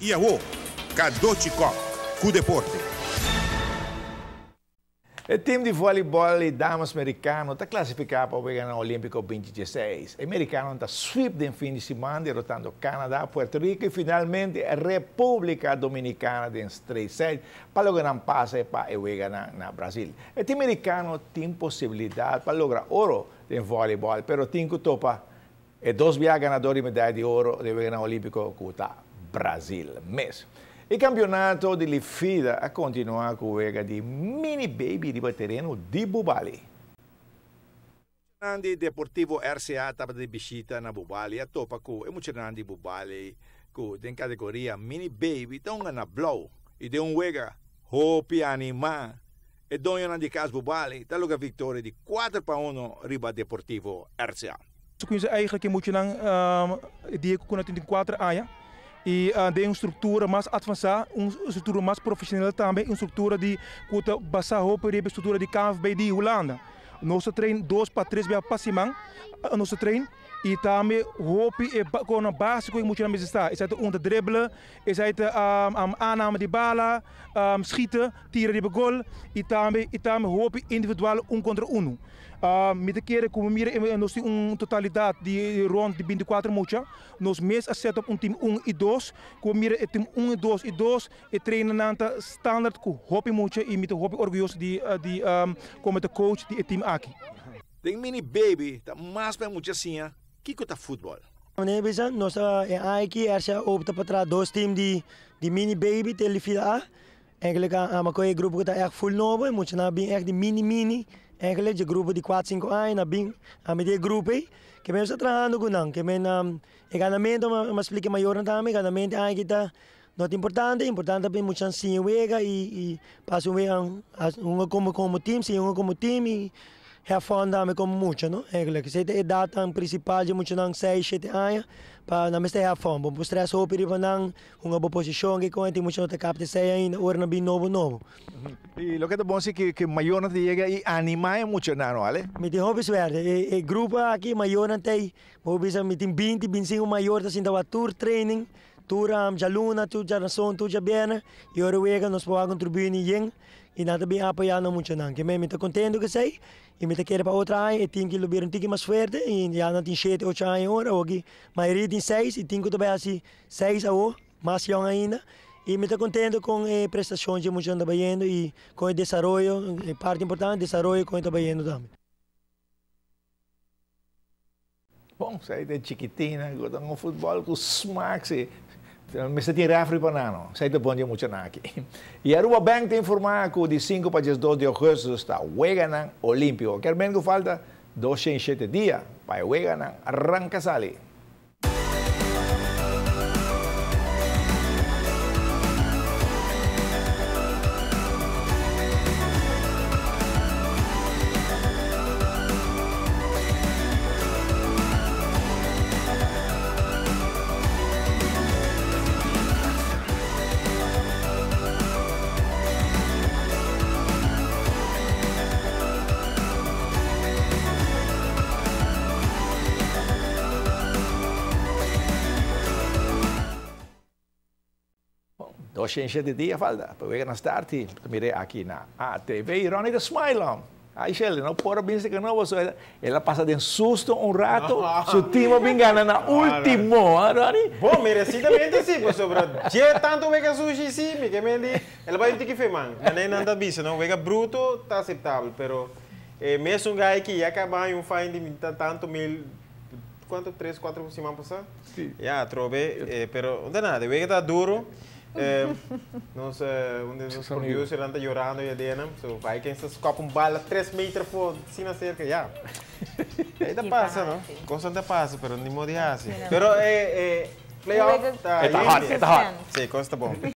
I awo, Cadochi Kock ku deporte. E team di volleyball di damas Mericano ta clasifica pa Weganan Olimpico 2016. E Mericanonan ta sweep den fin di siman derotando Canada, Puerto Rico y finalmente Republica Dominicana den straight set pa logra nan pase pa e weganan na Brasil. E team Mericano tin posibilidad pa logra oro den volleyball pero tin cu topa E dos bia ganador di medaya di oro den Weganan Olímpiko ku ta Brazil mes. E kampionato di Lifida a kontinuá ku wega di Mini Baby riba tereno di Bubali. Muchanan di Deportivo RCA tabata di bishita na Bubali a topa ku e muchanan di Bubali ku den kategoria Mini Baby ta hunga na blou i den un wega hopi animá e doñonan di kas Bubali ta logra viktoria di 4-1 riba Deportivo RCA. Su cuminsa eigenlijk e muchanan di cu nan tin 4 aña y den un structura mas advansa, un structura mas profesional tambe, un structura di cu ta basa hopi riba e structura di KNVB di Hulanda. Nos ta train dos pa tres bia pa siman nos ta train y tambe hopi e cosnan basico e muchanan mester sa, esaki ta un ta dribbelen, esaki ta aanname di bala, schieten, tira riba gol y tambe y tambe hopi individual un contra uno. Mi ta kere ku mi mira nos tin un totalidat di rond di binti kuater mucha. Nos mes a set up un team un i dos. Ku mi mira e team un i dos i dos e trainernan ta standaard ku hopi mucha i mi ta hopi orguyoso di di komo ta coach di e team aki. Den mini baby ta mas pa e mucha siña kiko ta futbòl. Meneer bisa nos a e aña aki RCA opta pa traha dos team di di mini baby te Lifida A. Eigenlijk a ama ku e grupo ku ta ègt ful nobo, e muchanan a bin ègt di mini mini, eigenlijk dje grupo di kuater sinku aña nan a bin a miti e grupo ei, ke men ta trahando ku nan, ke men e ganamentu mi a splika e mayornan tambe, e ganamentu e aña aki ta no ta importante, importante ta pa e muchanan siña wega i pasa un wega hunga komo komo team, siña hunga komo team i have fun tambe komo mucha no, eigenlijk esei ta e edatnan prinsipal dje muchanan seis shete aña pa nan mester have fun, bo no por stress hopi riba nan. Hunga bo posishon ke kon e tin mucha no ta kapta esei ainda ora nan bin nobo nobo. I loke ta bon si ku mayornan ta yega i animá e muchanan no ale? Mi tin hopi suerte e grupo aki mayornan ta ei bo por bisa mi tin binti bintisinko mayor ta sinta wak tur training tur djaluna tur djarason tur djabièrnè i ora wega nos por wak un tribuna yen i nan ta bin apoyá nan muchanan ke mi ta kontento ku esei i mi ta kere pa otro aña e tin ki lo bira un tiki mas fuerte i ya nan tin shete ocho aña ora awoki mayoria tin seis i tin ku ta bai hasi Seis awo, mas yòn ainda, i mi ta kontento kon e prestashon dje muchanan ta bayendo i kon e desaroyo, e parti importante, desaroyo kon e ta bayendo tambe. Bon, esei ta e chikitinnan ku ta hunga futbòl ku smak si. Mester tin rèfri pa nan no. Esei ta bon dje muchanan aki. I Aruba Bank ta informá ku di sinku pa diesdos di ougùstùs ta Weganan Olímpiko. Kier men ku falta 207 dia pa e weganan ranka sali. Doscienshete dia falta pa wega na start i ta mir'é aki na ATV. Ronnie ta smile om. Ai Shirley, no por a bin seka nobo so el a pasa den susto un rato, su team a bin gana na ultimo, ha Ronnie? Bon, merecidamente si, pasobra dje tanto wega sushi si, mi ke men di el a bai un tiki fe man. Manera nan ta bisa no, wega bruto ta aceptabel, pero e mesun guy ki ya caba haña un fine di tanto mil, cuanto tres, cuatro siman pasa? Ya, atrobe, pero no ta nada, e wega ta duro. Nos, un di nos producernan ta yorando ya den nan, so bai ken sa skop un bala tres meter for asina cerca, ya. Ei ta pasa, no? Cosnan ta pasa, pero ni modo di haci. Pero e playoff ta E ta hot, e ta hot. Si, cos ta bon.